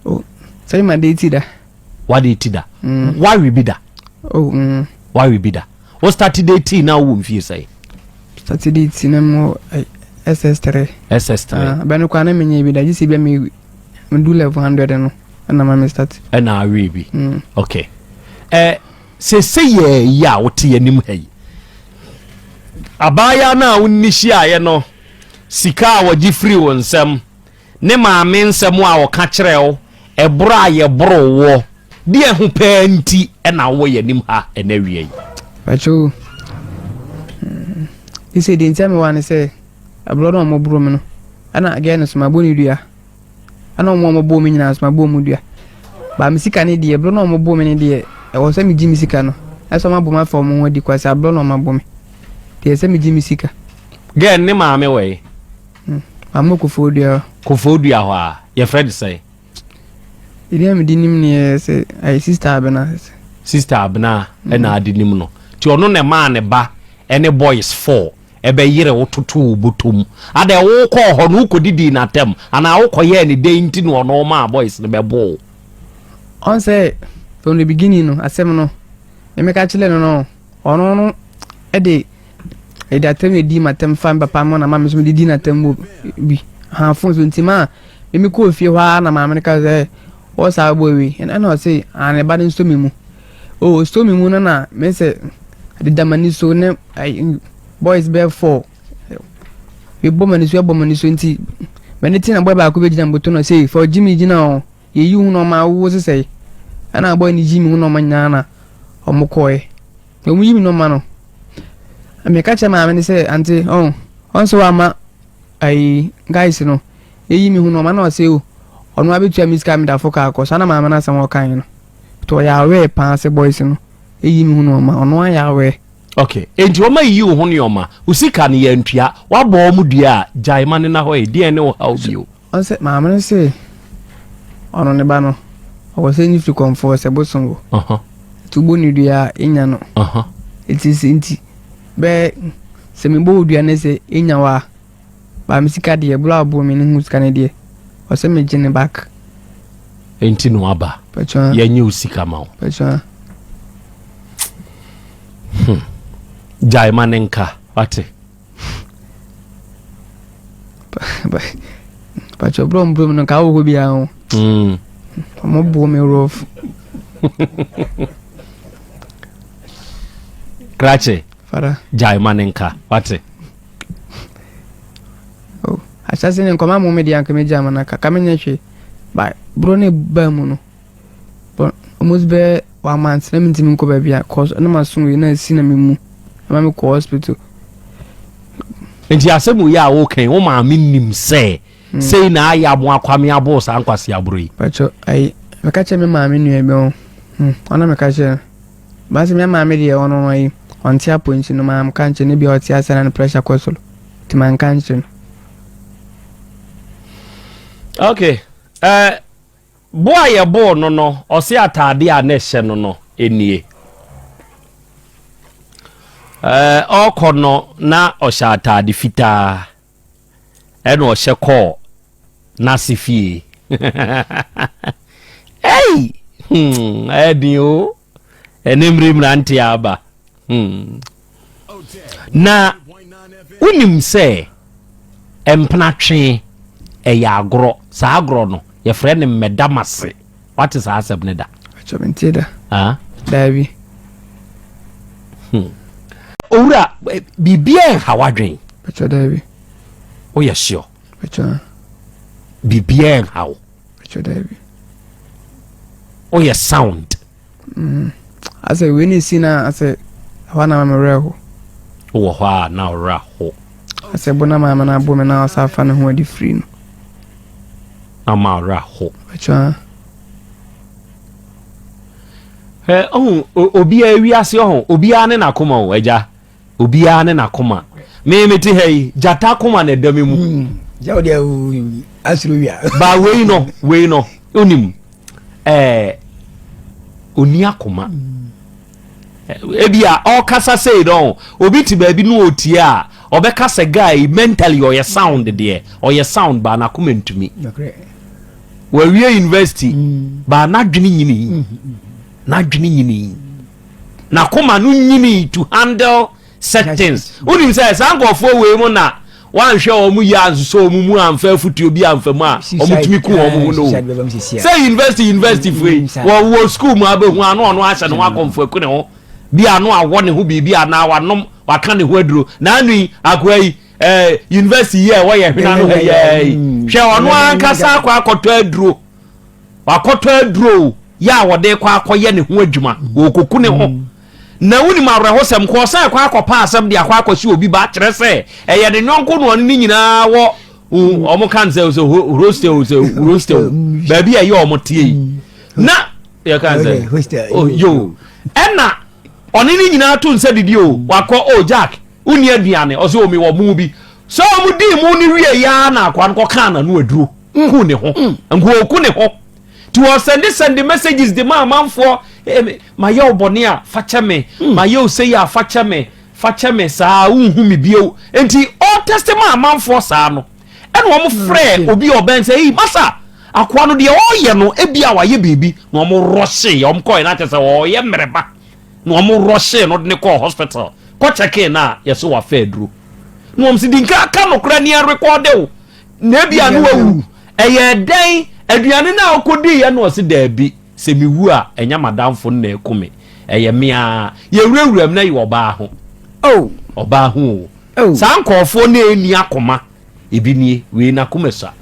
Oh, sɛ ma de ti da. Wade ti da. Wawe bi da. Oh. Wawe bi da. Wo start de ti na wo mfie sɛe? Start de ti na mo SS3. SS3. Ah, bɛno kwa na menye bi da. Gye sɛ bi a me me do level 100 no. Ɛna ma me start. Ɛna awe bi. Okay. Sese yɛ yi a wote anim ha yi. Abaayaa no a wonni hyiaeɛ no, sika a wɔgye firi wo nsam, ne maame nsɛm a ɔka kyerɛ wo, ɛboro a yɛboro woɔ, deɛ ho pɛɛ nti ɛna wowɔ yɛn anim ha ɛnɛ awia yi? Pacho, sɛ deɛ nti a mewɔ ha ne sɛ, ɛborɔ no a wɔboro me no, ɛna girl no so mabɔ ne dua. Ɛna wɔn a wɔbɔɔ me nyinaa nso mabɔ wɔn dua. Ba me sika no deɛ, berɛ no a wɔbɔɔ me no deɛ, ɛwɔ sɛ megye me sika no. Ɛsɛ wɔn abɔ me afa wɔn ho adi kwasi aberɛ na wɔn abɔ me. Deɛ ɛsɛ megye me sika. Girl ne maame wɔ yi? Maame wɔ Kofoɔ Dua hɔ. Kofoɔ Dua hɔ a, yɛfrɛ no sɛn? Edin a mede nim no yɛ sɛ ɛyɛ Sister Abena. Sister Abena ɛna ade nim no. Nti ɔno na ɛmaa ne ba ɛne boys 4 ɛbɛyere wo totoo wo bɔtɔ mu. Adɛn wokɔɔ hɔ no wokɔdidii n'atɛm anaa wokɔyɛɛ ne dɛn nti na ɔno maa boys no bɛboo wo? Ɔn sɛ from the beginning no asɛm no me meka kyerɛ no no ɔno no ɛde ɛde atɛm na ɛdi m'atɛm fa me papa mo na ma me nso mede di n'atɛm mu bi ha phone so nti ma me me kɔɔ fie hɔ ara na maame no ka sɛ ɔwɔ saa boy wei ɛna ɔse ah ne ba no nsɔ me mu. Oh, ɔsɔ me mu no na me sɛ deda m'ani so ne boys bɛyɛ four mebɔ m'ani so ɛbɔ m'ani so nti m'ani te na boy baako bɛgyina mboto no sɛ fa ɔgye me gyina hɔ yɛyi ho na ɔma awowo sesɛe ɛna boy no gyi me ho na ɔma nyinaa na ɔmo kɔɛ na ɔmo yi me nɔma no meka kyerɛ maame no sɛ ante ɔn ɔn sɛ wama ayi guys no yɛyi me ho na ɔma na ɔsɛ o ɔno abɛtua me sika medafo kaa kɔ saa na maame no asɛm ɔkae no nti ɔyɛ aware paa sɛ boys no ɛyi me ho nneɛma, ɔno ayɛ aware. Ok, enti wɔn ayiyi wo ho nneɛma, wo sika no yɛntua, woabɔ wɔn dua a, gyae ma no nna hɔ ɛ, deɛn ne wo haw bio? Ɔsɛ maame no se ɔno ne ba no ɔwɔ sɛ ne firi kɔmfoɔ sɛ bosom wɔ nti wobɔ ne dua a ɛnya no nti sɛ nti bɛɛ sɛ mebɔ wo dua ne sɛ ɛnya wɔ a Ba me sika deɛ bro a ɔbɔ me no ho sika no deɛ ɔsɛ me gye ne back. Enti no aba. Yɛnyɛ wo sika ma wo. Gyae ma ne nka wate. Pacho bro mbro no nka wo hɔ biara ho. Ɔmo bo me rough. Krakye. Fara. Gyae ma ne nka wate. Oh, ahyɛse ne nkɔma mo me deɛ anka megya ama no aka ka menyɛ hwee ba buro ne baa mu no almost bɛɛ one month na mentumi nkɔ baabi a cause na maso wei na asi na memu ɛma mekɔ hospital. Nti asɛm wei a woka yi wo maame nim sɛ hmm. sei na ayɛ aboa kwame aboo saa nkwasi aboro yi. Pacho ayi meka kyerɛ me maame nua bi ho hmm, ɔna meka kyerɛ no Baase me maame deɛ ɔno no ayi ɔnte apɔ nti no manka nkyerɛ no ebia ɔte ase na ne pressure kɔ soro nti manka nkyerɛ no. Okay. Uh, bo a yɛboo no no ɔse ataade a na ɛhyɛ no no nie. Uh, ɔkɔ no na ɔhyɛ ataade fitaa ɛna ɔhyɛ kɔɔ n'ase fie. Ei! Hmm, ɛyɛ den o. Ɛne mmere mmerante aba. Hmm. Na wonim sɛ mpena twe ɛyɛ agorɔ. Saa agorɔ no, yɛfrɛ no mmɛdamase. Wate saa asɛm no da? Akyɛ mente da. Ah? Daabi. Hmm. Owura, biribiara nha w'adwen. Akyɛ daabi. Woyɛ sure? Biribiara nha wo. Woyɛ sound. Mm. Asɛ wei ne si na asɛ ɛhɔ na ma werɛ ho. Wowɔ hɔ a na werɛ ho. Asɛ bo na maame no abo me na ɔsa afa ne ho adi firi no. Na ma werɛ ho. Ɛ ɔho obiara wiase ɔho obiara ne n'akoma o agya. Obiara ne n'akoma. Me mete ha yi, gyata akoma na ɛda me mu. Hmm. Gya wo deɛ asuro wia. Ba wei no, wei no, onim. Ɛɛ, oni akoma. Ebia ɔkasa sei no, obi te baabi na ɔtie a, ɔbɛka sɛ guy yi mentally ɔyɛ sound deɛ, ɔyɛ sound baa n'akoma ntumi. Wawie university mm. baa n'adwene nyini, mm. n'adwene nyini, n'akoma no nyini to handle such things. Wonim sɛ saa nkurɔfoɔ wei mu na Woanhwɛ wɔn yie ansosɔ wɔn mu amfa afutuo bi amfa mu a, wɔtumi ku wɔn ho no. Sɛ university university foɔ yi, wɔ wɔ school mu abɛhu ano ɔno ahyɛ ne ho akɔmfo aku ne ho bi ano awɔ ne ho biribi anaa wanom waka ne ho aduro. Na ano yi akoa yi ɛɛ university yi a ɛwɔ yɛ hwena no ha yi yi hwɛ ɔno ankasa akɔ akɔtɔ aduro wakɔtɔ aduro yɛ a wɔde kɔ akɔyɛ ne ho adwuma wɔkɔku ne ho. Na wonim awerɛhosɛm, kɔ ɔsan kɔ akɔpa asɛm de akɔ akɔsi obi ba, kyerɛ sɛ ɛyɛ ne yɔnko na ɔne ne nyinaa wɔ wɔn kan sɛ sɛ hostel sɛ hostel baabi a ɛyɛ wɔn tie yi na yɛ kan sɛ oh yo ɛna ɔne ne nyinaa to nsa didi o wakɔ o oh, Jack wonni aduane ɔsɛ omi wɔ mu bi sɛ wɔn di mu ne wie ya na akwa no kɔ kan na no aduro ku ne ho nko oku ne ho. Nti wɔsɛnde sɛnde messages de ma amanfoɔ, eh, mayɛ wo bɔne a, fa kyɛ me, hmm. mayɛ wo sei a, fa kyɛ me, fa kyɛ me saa, wonhu me bio. Nti ɔtɛste ma amanfoɔ saa no, ɛna wɔn hmm, frɛ obi a ɔbɛn sɛ, ei, masa, akoa no deɛ ɔreyɛ no, ebi a wayɛ biribi, na wɔn rɔhye, wɔn kɔɛ na kyɛ sɛ ɔreyɛ mmerɛba, na wɔn rɔhye no de ne kɔɔ hospital, kɔ kyɛkee no a, yɛsɛ wafa aduro. Na wɔn si di nka ka nokorɛ ne ɛrekɔde wo. Na ebia no wawu. Ɛyɛɛ dɛn? Aduane no a ɔkɔdiiɛ no ɔse daabi, sɛ mewu a ɛnyɛ m'adamfo no na ɛku me, ɛyɛ me ara. Yɛwurawura mu na ɛyɛ ɔbaa ho. Oh. Ɔbaa ho o. Oh. Saa nkurɔfoɔ no ɛnni akoma. Ebi nie, wei n'akoma sua.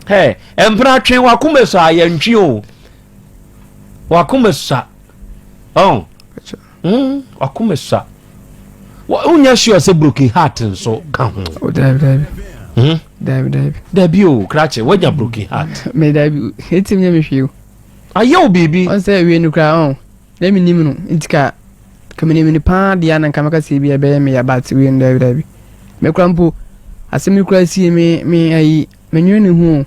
Hɛ, mpena twe w'akoma sua a yɛntwe o. W'akoma sua. Oh. Mm, wakoma sua. Wonya sure sɛ broken heart nso ka ho. Oh, dabi dabi. Hmm? Dabi dabi. Dabi o, krakye, woanya broken heart. Me dabi, etim nyɛ me hwee o. Ayɛ wo biribi. Ɔn sɛ wie no koraa ɔn, na me nim no, nti ka ka me nim no paa deɛ na nka mɛka sɛ ebi ɛbɛyɛ me ya but wie no dabi dabi. Me koraa mpo, asɛm yi koraa sie me me ayi Menwene ne ho o.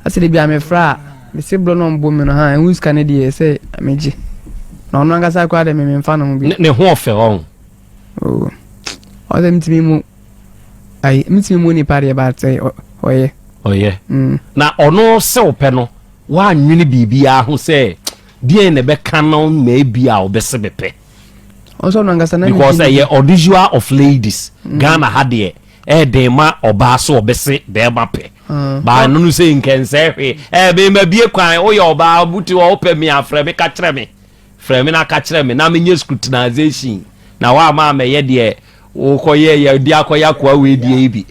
Asɛ da bi a mefrɛ a, mese borɔ na ɔmbɔ me no ha, ɛho sika no deɛ sɛ megye. Na ɔno ankasa koraa deɛ me memfa ne ho bi. Ne ho ɔfɛ ɔn. Oh. Ɔsɛ metumi mu ayi metumi mu nipa deɛ ba sɛ ɔyɛ. Ɔyɛ. Mm. Na ɔno sɛ ɔpɛ no, woanwene biribiara ho sɛ deɛn na ɛbɛka no ma ebi a ɔbɛse mepɛ. Ɔsɛ ɔno ankasa na Because ɛyɛ unusual of ladies. Mm. Ghana ha deɛ. Ɛyɛ den ma ɔbaa so ɔbɛse bɛrima pɛ. Baa no no sɛ nkɛnsɛɛ hwee. Ɛɛ mema bie kwan woyɛ ɔbaa wote hɔ wopɛ me a frɛ me ka kyerɛ me. Frɛ me na ka kyerɛ me na menyɛ scrutinization na woama amɛyɛ deɛ wokɔyɛ yɛ de akɔyɛ akoa wei deɛ yi bi.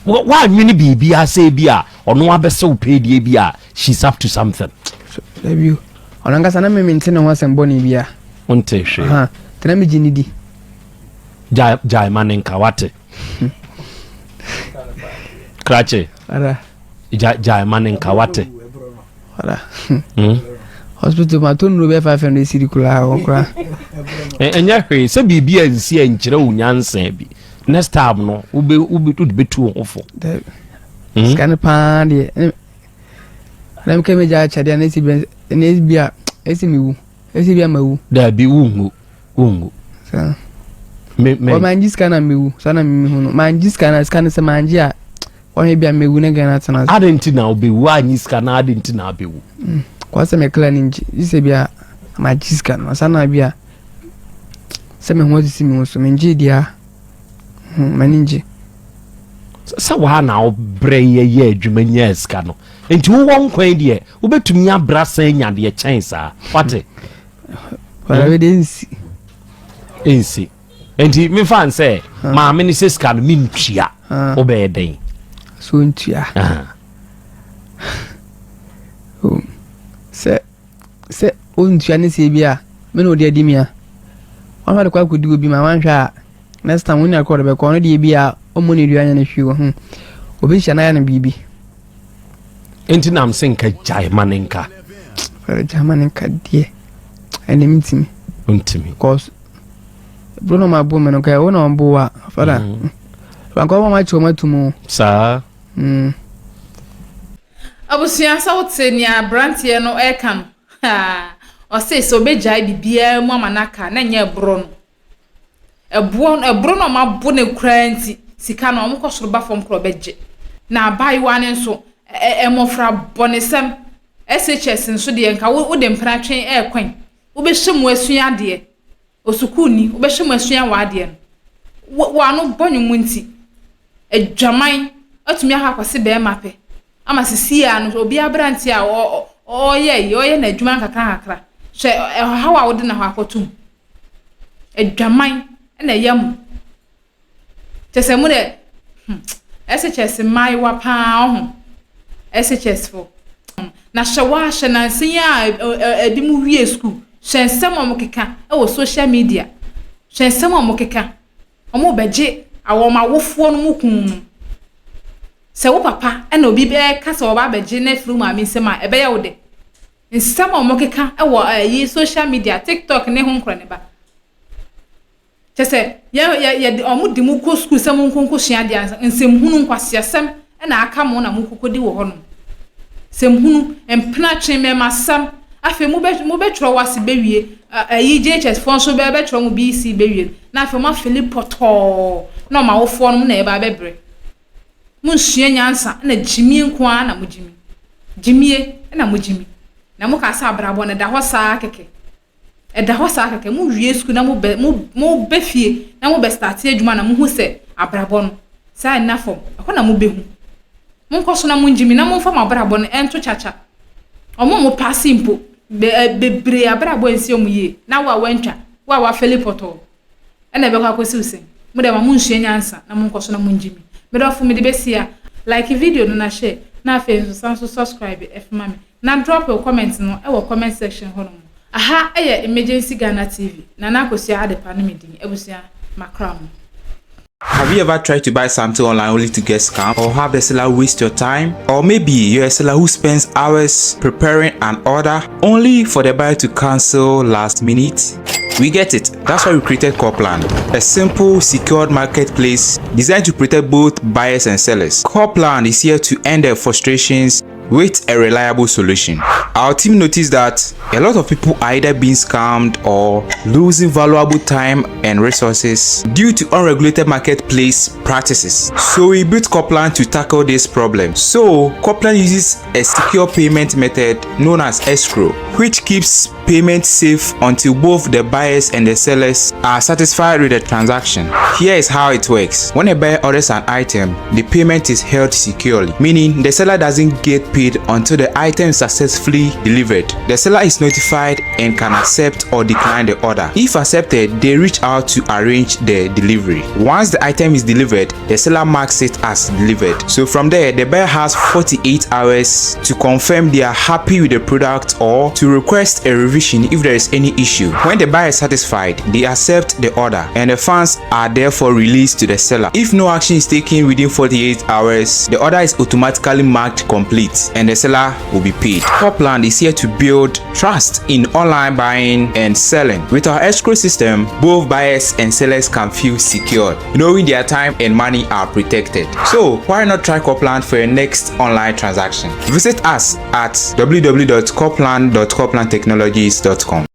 Woanwene biribi asɛ bi a ɔno abɛsɛ wo pɛ deɛ bi a she's up to something. Dabi o. Ɔno ankasa na me mente ne ho asɛm bɔne bia. Wonte hwee. Tena megye ne di. Gyae gyae ma ne nka wate. Krakye. Gyae gyae ma ne nka wate. Hmm? Hospital ma to nnuro bɛyɛ 500 cedi koraa wɔ koraa. Ɛnyɛ hwee sɛ biribi a nsi a nkyerɛ wo nyansa bi. Next time no wobɛ wobɛ wode bɛtu wo ho fo. Hmm? Sika no paa deɛ. Na meka megya akyɛdeɛ na ɛsi bi na ɛsi bi a ɛsi mewu. Ɛsi bi a mawu. Daabi wonwu. Wonwu. Saa. Me me. Wɔ mangye sika na mewu. Saa na mehu no. Mangye sika na sika no sɛ mangye a wɔhwɛ bi a mewu ne Ghana tena ase. Adɛn nti na wobɛwu anyi sika na adɛn nti na abɛwu? Mm. Kɔ sɛ me kla no ngye. Gye sɛ bi a magye sika no. Asa na bi a sɛ me ho asisi me ho so mengye deɛ a hmm, m'ani ngye. Sɛ waa na wobrɛ yɛ yɛ adwuma nyaa sika no. Nti wowɔ nkwa yi deɛ wobɛtumi abrɛ asan anya deɛ kyɛn saa. Wate? Wei deɛ nsi. Nsi. Nti mefa n sɛ maame no sɛ sika no mentua. Wobɛyɛ dɛn? So ntua. Oh, sɛ sɛ wontua ne sɛ bi a me na ɔde adi mi a wɔn de kɔ akɔdi obi ma wanhwɛ a next time wɔn nyina kɔ ɔde bɛkɔ ɔno deɛ bi a ɔmmɔ ne dua nyɛ ne hwee wɔ ho obi hyɛ n'ayɛ no biribi. Enti na mse nka gyae ma ne nka. Gyae ma ne nka deɛ ɛnɛ mentimi. Ntimi. Cause bro na ɔma bo me no nka ɛwo na ɔmbo wa fada. Mm. Banka ɔma ma kyɛ ɔma tumu. Saa. Mm. Abusua sɛ wote nea aberanteɛ no ɛka no haa. Ɔse sɛ ɔbɛgyae biribiara mu ama no aka a, na ɛnyɛ ɛborɔ no. Ɛboɔ no, ɛboro no a wɔabo no koraa nti, sika no, wɔkɔ soro ba fam koraa ɔbɛgye. Na abaayewa no nso, ɛ mmɔfra bɔnesɛm, SHS nso deɛ nka wo wode mpena twe ɛrekwan. Wobɛhyɛ mu asua adeɛ. Osukuuni, wobɛhyɛ mu asua w'adeɛ no. Wo w'ano bɔ nnwom nti, adwaman atumi akɔ akɔse bɛrima pɛ. Ama sisi a no, obi aberanteɛ a ɔreyɛ yi, ɔreyɛ n'adwuma nkakrankakra. Hwɛ ɔhaw a wode no akɔto mu. Adwaman na ɛyɛ mo. Kyerɛ sɛ mo dɛ hmm SHS mmaayewa paa ɔho SHS fo. Na hyɛ waa hyɛ nansa yi a ebi mo wie school hyɛ nsɛm a wɔn keka wɔ social media hyɛ nsɛm a wɔn keka wɔn bɛgye wɔn awofoɔ no mo kun no. Sɛ wo papa na obi bɛka sɛ ɔba abɛgye no afiri wo maame nsam a ɛbɛyɛ wo dɛ. Nsɛm a wɔkeka wɔ ayi social media, TikTok ne ho nkorɔneba. Kyɛ sɛ yɛ yɛ yɛde wɔn de mo kɔ sukuu sɛ mo nko nkosua adeɛ ansa nsɛmhunu nkwaseasɛm na aka mo na mo kɔkɔdi wɔ hɔnom. Nsɛmhunu, mpenatwe, mmɛmasɛm. Afei mo bɛ mo bɛtwerɛ wase bɛwie ayi JHS foɔ nso bɛ bɛtwerɛ mo BC bɛwie na afei mo afeli pɔtɔɔ na wɔn awofoɔ nom na ɛba abɛbrɛ. Monsua nyansa na gyimie nko ara na mogyimi. Gyimie na mogyimi. Na mokaa sɛ abrabɔ no ɛda hɔ saa kɛkɛ. Ɛda hɔ saa kɛkɛ. Mowie sukuu na mobɛ mo mobɛ fie na mobɛ starte adwuma na mohu sɛ abrabɔ no saa ɛnna fam. Ɛhɔ na mobɛhu. Monkɔ so na mongyimi na momfa mo abrabɔ no ɛnto kyakya. Wɔn a wɔpaase mpo be bebree abrabɔ ansi wɔn yie. Na wo a woantwa, wo a woafeli pɔtɔɔ. Ɛna ɛbɛkɔ akɔsi wo sɛn? Mo deɛ ma monsua nyansa na monkɔ so na mongye me. Me dɔfo mede bɛsi ha. Like video no na share na afei nso san so subscribe ma me. Na drop wo comment no wɔ comment section hɔ nom. Aha yɛ Emergency Ghana TV, Nana Akosua Adepa ne me din. Abusua, makra mo. Have you ever tried to buy something online only to get scammed or have the seller waste your time? Or maybe you're a seller who spends hours preparing an order only for the buyer to cancel last minute? We get it. That's why we created Corplan, a simple, secured marketplace designed to protect both buyers and sellers. Corplan is here to end their frustrations with a reliable solution. Our team noticed that a lot of people are either being scammed or losing valuable time and resources due to unregulated marketplace practices. So we built Corplan to tackle this problem. So Corplan uses a secure payment method known as escrow, which keeps payment safe until both the buyers and the sellers are satisfied with the transaction. Here is how it works. When a buyer orders an item, the payment is held securely, meaning the seller doesn't get paid until the item is successfully delivered. The seller is notified and can accept or decline the order. If accepted, they reach out to arrange the delivery. Once the item is delivered, the seller marks it as delivered. So from there, the buyer has 48 hours to confirm they are happy with the product or to request a revision if there is any issue. When the buyer is satisfied, they accept the order and the funds are therefore released to the seller. If no action is taken within 48 hours, the order is automatically marked complete and the seller will be paid. Corplan is here to build trust in online buying and selling. With our escrow system, both buyers and sellers can feel secure, knowing their time and money are protected. So why not try Corplan for your next online transaction? Visit us at www.corplan.corplantechnologies.com.